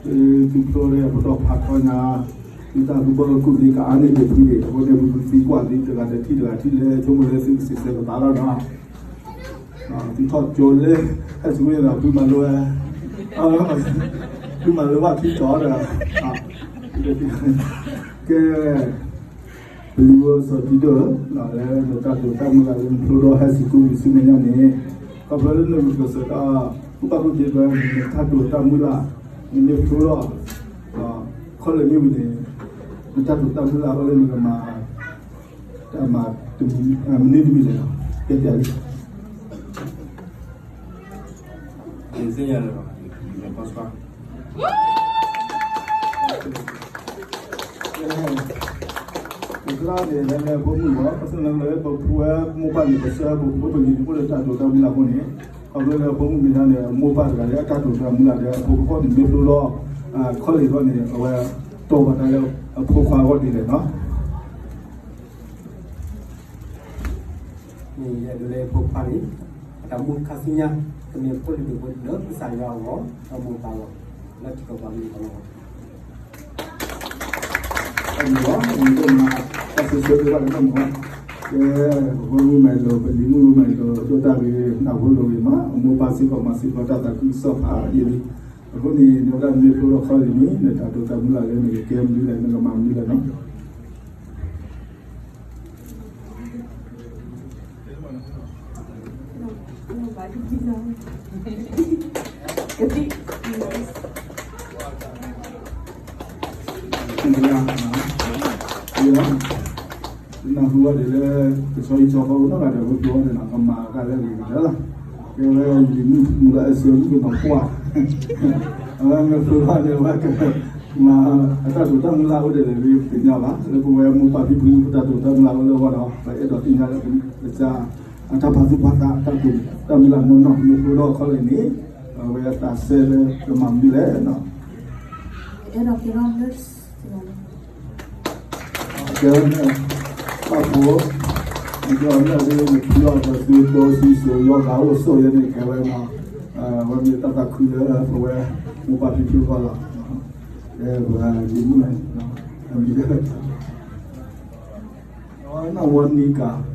သုဖျိလၢပတီၢ်ဖးထီညါ, သုတၢ်ကူၣ်ဘၣ်ကူၣ်သ့ကအါန့ၢ်က့ၤသုန့ၣ်, အဃိန့ၣ် ပသုကွၢ်သုတဂၤတထံၣ်တဂၤထံၣ်လၢ ဆိကမိၣ်လၢသုကစံးဆၢကသးလီၤနီၤ. သုထီၣ်ကၠိလၢ ဟဲစူၤဝဲဒီး သုမၤလိဝဲ, သုမၤလိဘၣ်ခံတီၤဒီး, ကဲ ပလံၤဝဲစီၤတံဒိၣ်, လၢနတၢ်တိာ်တၢ်မုၢ်လၢ်လၢနဖျိထီၣ်ဟဲစ့ၢ်ကီးဆူမဲာ်ညါန့ၣ်, ခီဖျိလၢနကစၢ်တၢ်ကူၣ်ဘၣ်ကူၣ်သ့ဒီး နတၢ်တိာ်တၢ်မုၢ်လၢ်, နမ့ၢ်ဖျိထီၣ် ခီလ့ၣ်မ့ၢ်ဝံၤန့ၣ်, နတၢ်တိာ်တၢ်မုၢ်လၢ်အိၣ်လၢနကမၤ တၢ်မၤတမံၤ မနုၤတမံၤလဲၣ်, ကဲပျးလံ. ပကျါန့ၣ် လၢလၢဖိမုၣ်လီၤ, ဘၣ်ဆၣ်လၢလၢပဖိဝဲမိၢ်ပၢ်န့ၣ် ပဆၢပဖိပလံၤန့ၣ် အိၣ်လၢတၢ်တိာ်တၢ်မုၢ်လၢ်အဃိန့ၣ်, ခီဖျိလၢဖိမုၣ်မ့ၢ်ဒၣ်န့ၣ် အမိၢ်ပၢ်တဂၤလၢအတၢ်တိာ်တၢ်မုၢ်လၢ်ဒီး အဖိကဖီၣ်န့ၣ်မ့ၢ်ဖျိလီၤ ခီလ့ၣ်ထီၣ်န့ၣ် အဝဲတီၢ်ဘၣ်တၢ်လၢအဖိခွါအဂီၢ်ဒ်လဲၣ်နီၤ. န့ၣ်ယအဲၣ်ဒိးလၢဖိခွါန့ၣ် အတၢ်မူခါဆူညါ ကမ့ၢ်ဖိလံၤဒိၣ်ဖိလံၤလၢကစၢ်ယွၤအဂီၢ် ဒီးမိၢ်ပၢ်အဂီၢ် လၢထံကီၢ်ပှၤကလုာ်အဂီၢ်လီၤ. အမ့ၢ်လီၤ အမ့ၢ်ဒိၣ်မး တၢ်စံးဆၢက့ၤဘၣ်က့ၤတၢ်မ့ၢ်လီၤ. ကဲ ပဖိမုၣ်မၤလိာ် ပလံၤမုၣ်မၤလိာ် ဒိၣ်တၢ်ဂ့ၤ နၢ်ဟူလိာ်ဂ့ၤမး အမိၢ်ပၢ်စ့ၢ်ကီးမၤစ့ၢ်ကီးတၢ်သးခုကစီၣ်ဖးယံာ်လံ. အဃိန့ၣ် နဝဲဒၣ်မ့ၢ်ဖျိထီၣ်ခီလ့ၣ်န့ၣ် နတၢ်တိာ်တၢ်မုၢ်လၢ်လၢနကကဲမနုၤလဲၣ် နကမၤမနုၤလဲၣ်နီၤ. နၢ်ဟူဝဲဒၣ်လၢ ကဆီယံာ်ဆီဃီဝဲနီၢ်ဂၤဒီး ဝဲပျိဝဲဒၣ်နီၤ ကမၤတၢ်လၢအဂ့ၤကတၢၢ်လီၤ. ကဲဝဲယံာ်မုၢ်မုၢ်လၢအစၢၤမုၢ်ကနီၤပှၢ် အဝဲမ့ၢ်ဖျိထီၣ်န့ၣ် အဝဲကမၤအတၢ်တိာ်တၢ်မုၢ်လၢ်အိၣ်ဒ်လဲၣ် ပသ့ၣ်ညါဘၣ်. လၢပဝဲမိၢ်ပၢ်ဖံဖု ပတၢ်တိာ်တၢ်မုၢ်လၢ်အိၣ်လၢအဂီၢ်ဒီး ပအဲၣ်ဒိးသ့ၣ်ညါလၢပကစၢ် အတၢ်ပာ်သူၣ်ပာ်သး တၢ်တိာ်တၢ်မုၢ်လၢ်နီၢ်နီၢ် မ့ၢ်ဖျိထီၣ်ခီလ့ၣ်န့ၣ် အဝဲသးစဲလၢကမၤမနုၤလဲၣ်နီၤ. အဲၣ်ဒိးကဲထီၣ် nurse ကဲဝဲန့ၣ် ပၢ်ဖိ ကဲဝဲန့ၣ် နဖံအီၤဒီး သုကၠိစံစိၤ ယီၤဂၤအိၣ်ဆိးယဲန့ၣ် ကဲဝဲနီၤ. ဝဲမ့ၢ်တၢ်သးခုလၢပဝဲမိၢ်ပၢ်ဖံဖုအဂီၢ်လီၤ. ကဲပှၤယံာ်မုၢ် အမံၤလၢ နီၢ်ဝီနံကၤ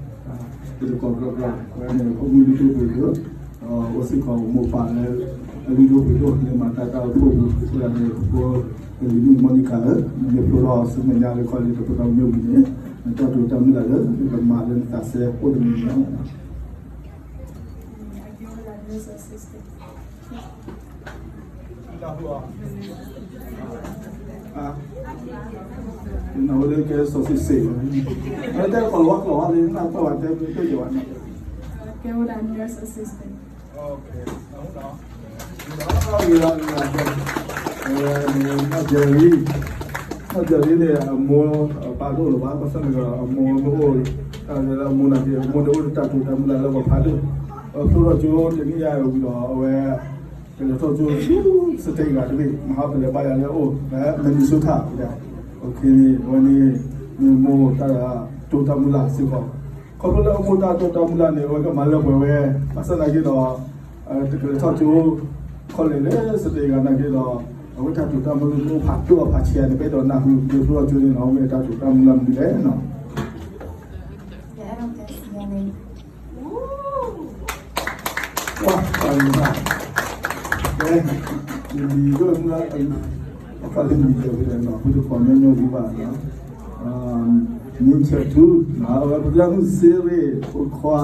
တကီၢ်ကြၢးကြၢး ဝဲန့ၣ်ဖိမုၣ်လုၢ်ဒိၣ်ပှ့ၤဒိၣ် အိၣ်စ့ၢ်ကီးမိၢ်ပၢ်လၢ အလုၢ်ဒိၣ်ပှ့ၤဒိၣ်လၢမၤတၢ်တၢ်အိၣ်ဖှိၣ်ပူၤ အဃိသတးန့ၣ် ဖိ ယံာ်မုၢ်မီနံကၤဧၢ နမ့ၢ်ဖျိထီၣ်ဆူမဲာ်ညါလၢခီလ့ၣ်တပတီၢ်မ့ၢ်ဝံၤန့ၣ် နတၢ်တိာ်တၢ်မုၢ်လၢ်လၢ နကမၤလၢနသးစဲအိၣ်တမံၤမံၤလီၤ. နဝဲလၢကဲစီၤစံစ့ၣ်, တဲကီၢ်လီၤဝါကီၢ်ဝါလံ နပၢ်ဝဲတဲတဲယဝဲန့ၣ်, ကဲဝဲဒၣ် nurse assistant. နီၢ်ကၠီၤရံ, နီၢ်ကၠီၤရံန့ၣ် အမိၢ်အပၢ်တအိၣ်လၢၤဘၣ်, ဘၣ်ဆၣ်န့ၣ်ဒီး အမိၢ်တအိၣ်, တၢ်လၢအမိၢ်နာ်က့ အမိၢ်န့ၣ်အိၣ်ဒီးတၢ်တိာ်တၢ်မုၢ်လၢ်လၢပှၤဖးဒိၣ်, အဖျိထီၣ်ကၠိတနံၣ်ညါဝံၤဒီး အဝဲ ကလဲၤထီၣ်ကၠိဆူ state ဂၤတဘ့ၣ် မဟါပလဲၤဘါယွၤလၢအအိၣ် Minnesota ဝဲဒၣ်, အဝဲန့ၣ် မ့ၢ်မိၢ်တၢ်တိာ်တၢ်မုၢ်လၢ်စ့ၢ်ကီး, ခီဖျိလၢအမိၢ်တၢ်တိာ်တၢ်မုၢ်လၢ်န့ၣ် အဝဲကမၤလၢပှဲၤဝဲ, ဘၣ်ဆၣ်နာ်က့ဒီး တကလဲၤထီၣ်ကၠိ ခီလဲၣ်လၢ state ဂၤနာ်က့ဒီး အဝဲတၢ်တိာ်တၢ်မုၢ်လၢ်အိၣ်ဖးဒိၣ်ဖးဆံးန့ၣ် ပအဲၣ်ဒိးနၢ်ဟူ မ့ၢ်ဖျိထီၣ်ကၠိန့ၣ်နီၤ မ့ၢ်တၢ်တိာ်တၢ်မုၢ်လၢ်မနုၤလဲၣ်နီၤ. ဝါ, လံၤဒိၣ်မုၢ်, အခီလံၤမံၤယဲၢ်ဝဲဒၣ်နီၤ ဖုတကိးညီညီဒံးဘၣ်နီၤ, မုၢ်ဆဲးထူ, အဝဲပကလၢမုၢ်စ့ရ့ၣ် ဖိခွါ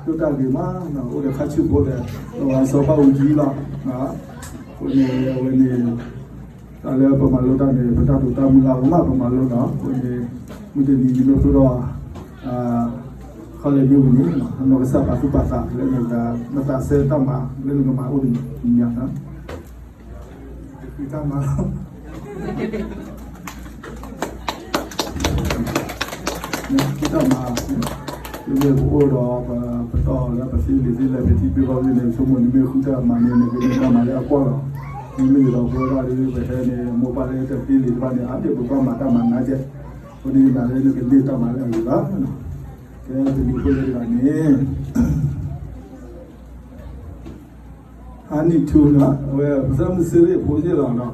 ဒိၣ်တၢ်ဂ့ၤမး, အိၣ်ဒီးခါဆူၣ်ဖိဒီး ပှၤစီၤဘၣ်အူကံလီၤ, အဃိန့ၣ် အဝဲန့ၣ် တၢ်လၢပမၤလိတၢ်န့ၣ် ပတၢ်တိာ်တၢ်မုၢ်လၢ်ပမၤပမၤလိနီၤ, အဃိန့ၣ် မုၢ်တနံၤနမ့ၢ်ဖျိထီၣ် ခီလဲၣ်မ့ၢ်ဝံၤန့ၣ် နီၢ်ကစၢ်ပာ်သူၣ်ပာ်သးလၢနသးစဲတၢ်မၤ လၢနကမၤအိၣ်တမံၤမံၤညါနီၤ, ဃုတၢ်မၤလီၤ ဃုတၢ်မၤ, မ့မ့ၢ်ပအိၣ်ဒီး ပတီၢ်လၢပသ့လံာ်သ့လဲၢ် ပထံပကီၢ်သ့ၣ်န့ၣ် ဆိကမိၣ်နမ့ၢ်ဃုတၢ်မၤန့ၣ် နကန့ၢ်တၢ်မၤလၢအကွၢ်လီၤ, မ့မ့ၢ်ဒီးပဝဲဒၣ်ဒီး ပဟဲန့ၣ် မိၢ်ပၢ်လၢတသ့လံာ်တဖၣ်န့ၣ် အါန့ၢ်ပဘၣ်မၤတၢ်မၤနးကဲး, အဃိန့ၣ်ဒၣ်လၢနကန့ၢ်တၢ်မၤလၢအဂ့ၤဘၣ်, ကဲတနံၤဖိလၢတဂၤန့ၣ် ဟါနံၣ်ထူနီၤ အဝဲ ပသရၣ်မုၣ်စ့ရ့ၣ်အဖိယဲၢ်လီၤနီၤ,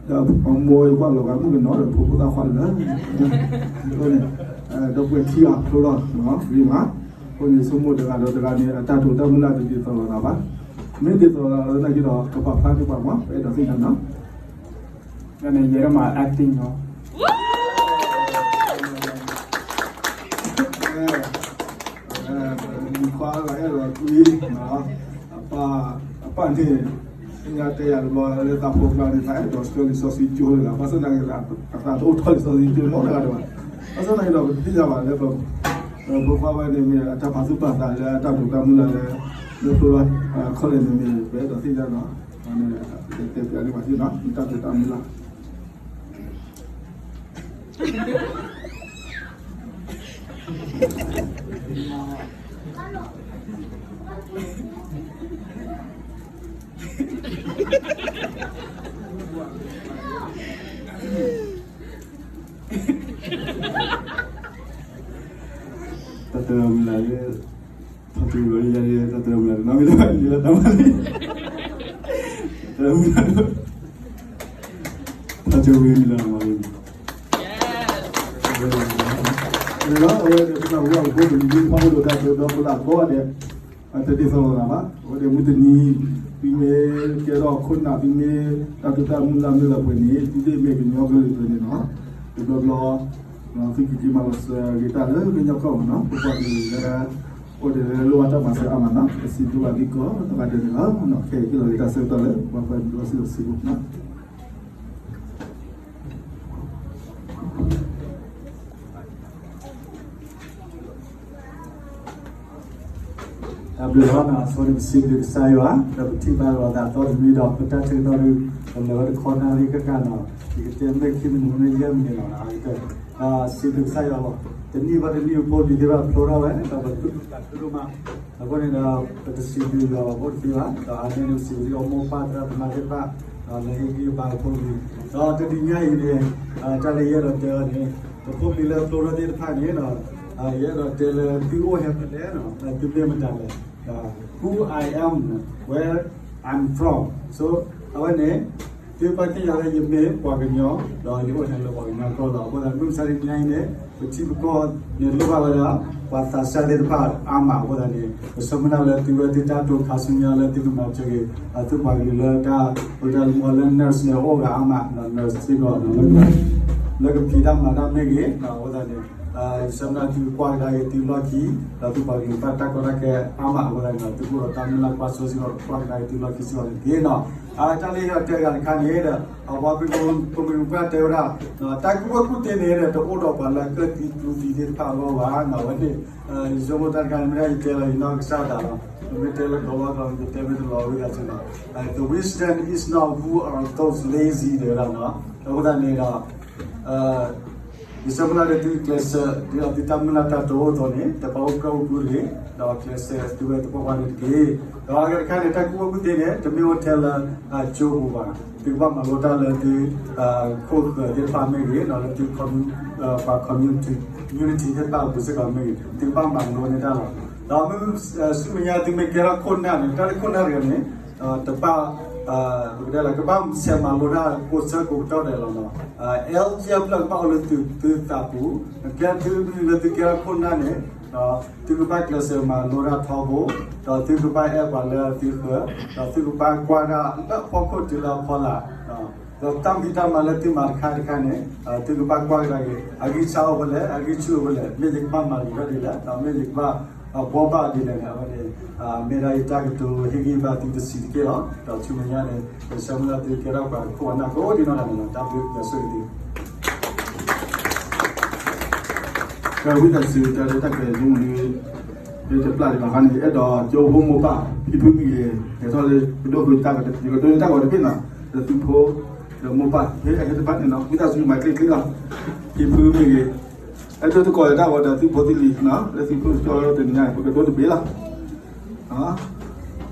ဒီးအမိၢ်ယကွၢ်လီၤဂာ်မုၣ်ကနီၤဒီးဖိဖိသၣ်ခွါလၢာ်, အဃိန့ၣ် ဒီပုၢ်ဝဲၢ်ထံအီၤဖျိလီၤဂ့ၤမး, အဃိန့ၣ်ဆိကမိၣ်တဂၤဒီးတဂၤန့ၣ် အတၢ်တိာ်တၢ်မုၢ်လၢ်တဒ်သိးလိာ်သးဘၣ်, မ့ၢ်ဒ်သိးလိာ်သးနာ်က့ဒီး ကပာ်ဖျါန့ၢ်ပှၤမး ပအဲၣ်ဒိးသ့ၣ်ညါနီၤ, န့ၣ်ယဲဒၣ်မၤ acting နီၤ မုၣ်ခွါလၢအဲၣ်လီၤကွံ, အပၢ်န့ၣ် သ့ၣ်ညါတဲယၤတဘျီလၢသးဖိကျါန့ၣ် သးအဲၣ်ဒိးဆှၢလံာ်စီဆှံကၠိလၢၤ, ဘၣ်ဆၣ်သနာ်က့ အသးတအိၣ်ထီၣ်လံာ်စီဆှံကၠိနီတဂၤဒံးဘၣ်, ဘၣ်ဆၣ်သနာ်က့ဒီး ပတသ့ၣ်ညါဘၣ်လၢ ပဖိခွါဝဲန့ၣ်မ့ၢ်အတၢ်ပာ်သူၣ်ပာ်သးလၢအတၢ်တိာ်တၢ်မုၢ်လၢ်လၢ လၢဖိလီၤ ခီၣ်လဲၣ်န့ၣ်မ့ၢ် ပအဲၣ်ဒိးသ့ၣ်ညါနီၤ, တဲပျးန့ၢ်ပှၤသ့နီၤ တၢ်တိာ်တၢ်မုၢ်လၢ် တၢ်တိာ်တၢ်မုၢ်လၢ်လၢ ထီၣ်တရံးလီၤလံယၤလံ တၢ်တိာ်တၢ်မုၢ်လၢ်လၢနီတမံၤလၢၤဘၣ် လၢတၢ်မၤလံ တၢ်တိာ်တၢ်မုၢ်လၢ်လၢ ထီၣ်တရံးလီၤမၤလံ န့ၣ်လီၤ အဝဲန့ၣ် ပနၢ်ဟူဘၣ်ပဖိပလံၤသ့ၣ်တဖၣ်အိၣ်ဒီးတၢ်တိာ်ဒီးပလၢ်ကိးဂၤဒဲး တဒ်သိးလိာ်သးဘၣ်, အဝဲန့ၣ်မုၢ်တနံၤ သုမ့ၢ်ကဲထီၣ်ခိၣ်နၢ် သုမ့ၢ်တၢ်တိာ်တၢ်မုၢ်လၢ်မ့ၢ်လၢပှဲၤန့ၣ် သုသ့ၣ်မ့ၢ်ကညီကလုာ်ပှဲၤန့ၣ်နီၤ, တဘျီဘျီ သုကက့ၤမၤလီၤစၢၤဂ့ၤတၢ်လၢကညီကီၢ်မးနီၤ, ပကွၢ်က့ၤလၢ အိၣ်ဒီးလၢလိၣ်ဘၣ်တၢ်မၤစၢၤအါမးနီၤ, ပစံးဘျုးဘၣ်သုကိးဂၤဒဲးန့ၣ်လီၤ, ခဲအံၤဟ့ၣ်လီၤက့ၤတၢ်ဆၢကတီၢ်လၢ ပှၤပှၤဒိးစံးလီၤစံးဘိနီၤ တၢ်ဘျုးလီၤနီၤ, အဆိန့ၣ် ပစံးဘျုးကစၢ်ယွၤ ဒီးပထံၣ်ဘၣ်လိာ်သးအသီတနွံဒီး ပတၢ်ဆၢကတီၢ်ဒုး ပလၢာ်ဝဲတခီနၣ်ရံၣ်ကကၢ်နီၤ, ယကတဲမ့ၢ်ခံမံးနံးမ့ၢ်ယဲၢ်မံးနံးလီၤ, ဒီးစံးဘျုးကစၢ်ယွၤလီၤ, တနံၣ်ဘၣ်တနံၣ် ပဖိပလံၤသ့ၣ်တဖၣ်ဖျိထီၣ်ဝဲ ဒီးပသူၣ်ဒိၣ်သးဖျိးဒိၣ်မး, အဃိန့ၣ်ဒီး ပတစံးဘျုးယွၤအဖိတသ့ဘၣ်, ဒီးအါန့ၢ်န့ၣ် ပစံးဘျုးအမိၢ်ပၢ်သရၣ်သမါသ့ၣ်တဖၣ် လၢဟ့ၣ်ဂံၢ်ဘါအဖိပလံၤ, ဒီးတနံၤညါအံၤန့ၣ် တၢ်လၢယအဲၣ်ဒိးတဲအီၤန့ၣ် ပဖိပလံၤလၢဖျိထီၣ်သ့ၣ်တဖၣ်န့ၣ် ယအဲၣ်ဒိးတဲလၢသုအိၣ်ဟဲဖဲလဲၣ်, သုမ့ၢ်မတၤလဲၣ်, who I am, where I'm from, so အဝဲန့ၣ် သုဘၣ်သ့ၣ်ညါလၢယမ့ၢ်ပှၤကညီ, ဒီးယအိၣ်ဟဲလၢပှၤကညီကီၢ်လီၤ. အဃိသတး မုၢ်မဆါတနံၤညါအံၤန့ၣ် ပထံပကီၢ်န့ၣ်လိၣ်ဘၣ်ဝဲဒၣ် ပှၤသးစၢ်သ့ၣ်တဖၣ်အါမးအဃိသတးန့ၣ် ပဆၢမုၢ်လၢ်လၢသုဝဲသ့ၣ်တၢ်တိာ်ခါဆူညါလၢသုကမၤစၢၤက့ၤ သုပှၤကလုာ်လၢတၢ် ပကတဲလၢ nurse န့ၣ် အိၣ်ဂၤအါမး nurse စ့ၢ်ကီး လၢကဖံးတၢ်မၤတၢ်မ့ၢ်ဂ့ၤ အဃိသတးန့ၣ် ယဆၢမုၢ်လၢ်သုကွၢ်ကဒါက့ၤသုလီၢ်ခံ ဒီးသုပှၤကလုာ်တၢ်ကီတၢ်ခဲအါမးအဃိသတးန့ၣ် သုအိၣ်ဒီးတၢ်မုၢ်လၢ်ကွၢ်စိစ့ၢ်ကီး ကွၢ်ကဒါက့ၤသုလီၢ်ခံစ့ၢ်ကီးန့ၣ်တက့ၢ်နီၤ. တၢ်လၢယအဲၣ်ဒိးတဲအဂၤတခါန့ၣ်ဒီး အဝဲပမ့ၢ်ပှၢ်တဲဝဲဒၣ် တၢ်ကူၣ်ဘၣ်ကူၣ်သ့န့ၣ်ဒီး တအိၣ်ဒီးပှၤလၢအကၢၣ်သံကျူသံသ့ၣ်တဖၣ်အဂီၢ်ဘၣ်နီၤ. အဝဲန့ၣ် ယဆိကမိၣ်တၢ်တခါန့ၣ် မ့ၢ်ဒၣ်ယတဲလီၤယနီၢ်ကစၢ်သးလီၤ. ပမ့ၢ်တဲလၢကီၢ်ဝါကျိာ်န့ၣ် ယတဲမ့ၢ်တလီၤဝဲဒၣ်စ့ၢ်နီၤ. The wisdom is not who are those lazy တဲဝဲဒၣ်နီၤ. အဃိသတးန့ၣ်ဒီး ယဆၢမုၢ်လၢ်ဒီးသုကျဲးစၢး ဒ်သိးသုတၢ်မုၢ်လၢ်တၢ်တိာ်အိၣ်အသိးန့ၣ် တဘၣ်အိၣ်ကၢၣ်အိၣ်ကျူတဂ့ၤ, ဒီးကျဲးစၢးသုဝဲသပှၢ်ပှၢ်န့ၣ်တက့ၢ်. ဒီးအဂၤတခါန့ၣ် တၢ်ကူၣ်ဘၣ်ကူၣ်သ့န့ၣ် တမ့ၢ်အိၣ်ထဲလၢအကၠိပူၤဘၣ်. သုကဘၣ်မၤလိတၢ်လၢသု ခိၣ်ဃၢၤသ့ၣ်တဖၣ်မ့ၢ်ဂ့ၤ, ဒီးလၢသု ပှၤ community သ့ၣ်တဖၣ်အပူၤစ့ၢ်ကီးမ့ၢ်ဂ့ၤ, သုကဘၣ်မၤလိန့ၢ်တၢ်လီၤ. ဒီးမ့ၢ် ဆူမဲာ်ညါသုမ့ၢ်ကဲထီၣ်ခိၣ်နၢ်န့ၣ် တၢ်လၢခိၣ်နၢ်တဂၤန့ၣ် တဘၣ် ပကတဲလၢ ကဘၣ်ဆဲးမၤလိတၢ်ကိးဆၢကိးကတီၢ်ဒဲးလီၤနီၤ. အဲ လ်ကၠံအဖျၢၣ်ကဘၣ်အိၣ်လၢသုသးပူၤ, ကဲသုမ့ၢ်လၢသုကဲထီၣ်ခိၣ်နၢ်န့ၣ် သုကဘၣ်ကျဲးစၢးမၤလိတၢ်ထီဘိ, ဒီးသုကဘၣ်အဲၣ်ပှၤလၢသုဃၢၤ, ဒီးသုကဘၣ်ကွၢ်တၢ်လၢအဖီခိၣ်တုၤလၢအဖီလာ်, ဒီးတၢ်ဖံးတၢ်မၤလၢသုမၤတခါတခါန့ၣ် သုကဘၣ်ကွၢ်ကဒါက့ၤ အဂံၢ်ဆါအိၣ်ဖဲလဲၣ်, အဂံၢ်ဆူၣ်အိၣ်ဖဲလဲၣ်, မ့ၢ်ယကဘၣ်မၤဂ့ၤထီၣ်ဒ်လဲၣ်, ဒီးမ့ၢ်ယကဘၣ် ဘှီဘၣ်ဒ်လဲၣ်န့ၣ် အဝဲန့ၣ် မ့ၢ်ဒၣ်ယတၢ်ကတိၤဟ့ၣ်ဂံၢ်ဘါသုတဆံးတက့ၢ်လီၤ. ဒီးဆူမဲာ်ညါန့ၣ် ယဆၢမုၢ်လၢ်သုကဲထီၣ်ပှၤခိၣ်ပှၤနၢ်ကိးဒံနီၢ်ဂၤန့ၣ်လီၤ. တၢ်ဘျုးယွၤဆိၣ်ဂ့ၤသု ကဲ ဝံသးစူၤ တၢ်ရဲၣ်တၢ်ကျဲၤဒ်မနုၤ လၢတပျၢ်ဒံးဘၣ်အခါန့ၣ် ယအဲၣ်ဒိးကၠိဖိမိၢ်ပၢ် ဖံဖုမ့ၢ်ဂ့ၤ ဟဲထီၣ်လၢ ကဒိၣ်ကတၢ် ယကဒိးန့ၢ်တၢ်ဂီၤတဘ့ၣ်နီၤ ဒီးသုဖိ ဒီးမိၢ်ပၢ် ဟဲဟဲတဖၣ်န့ၣ်နီၤ ဝံသးစူၤမၤကျ့ချ့လီၤ ဖံဖုမ့ၢ်ဂ့ၤ ဟဲဒိၣ်သကိးတၢ်ဂီၤဒီးသုဖိသံလံၤနီၤ လၢသုဖိတကၠိတနံၤညါ ပကဒိၣ်တဘ့ၣ်လီၤ